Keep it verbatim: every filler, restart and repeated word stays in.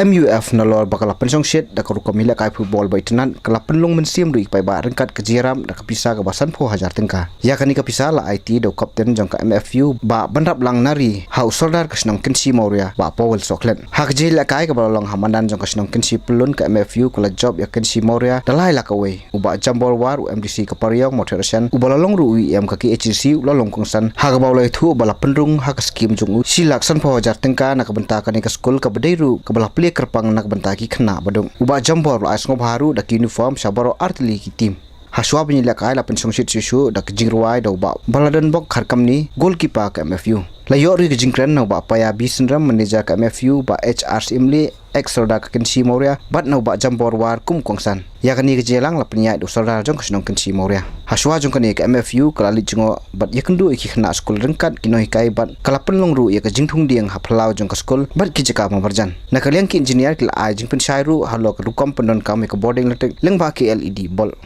M U F nalor ba ka la pynshongshit da ka rukom ïalehkai football ba itynnad, ka la pynlong mynsiem ruh ïa ki paidbah ryngkat ka jingïarap da ka pisa kaba sanphew hajar tyngka. Ïa kane ka pisa la aiti da u kapten jong ka M F U, Bah Banraplang Nari, ha u Sordar ka shnong Kynshi Mawria, Bah Powell Sohkhlet. Ha ka jingïalehkai kaba la long ha madan jong ka shnong Kynshi Pyllun, ka M F U ka la jop ïa Kynshi Mawria da lai la kawei. U Bah Jambor War, u M D C ka Pariong Mawthadraishan, uba la long ruh u E M ka K H A D C, u la long kongsan ha kaba u la ïathuh ba la pynrung ha ka skim jong u shi lak sanphew hajar tyngka na ka bynta kane ka skul, kaba dei ruh kaba la plie kyrpang na ka bynta ki khynnah baduk. U Bah Jambor u la ai sngewbha ruh da ki uniform sha baroh artylli ki team. Ha shuwa ban ïalehkai la pynshongshit shuh shuh da ka jingrwai da u Bah Baladonbok Kharkamni, goalkeeper ka M F U. La ïoh ruh ïa ka jingkren na u Bah Paya B Synrem, manager ka M F U, Bah H R Syiemlieh, ex Sordar ka Kynshi Mawria, bad na u Bah Jambor War kum u kongsan. Ïa kane ka jingïalang la pynïaid da u Sordar jong ka shnong Kynshi Mawria. Ha shuwa jong kane, ka M F U ka la leit jngoh bad ïakynduh ïa ki khynnah skul ryngkat ki nonghikai, bad ka la pynlong ruh ïa ka jingthung dieng ha phyllaw jong ka skul bad ki jaka ba marjan. Na ka liang ki engineer ki la ai jingpynshai ruh halor ka rukom pyndonkam ïa ka boarding electric lyngba ki L E D bulb.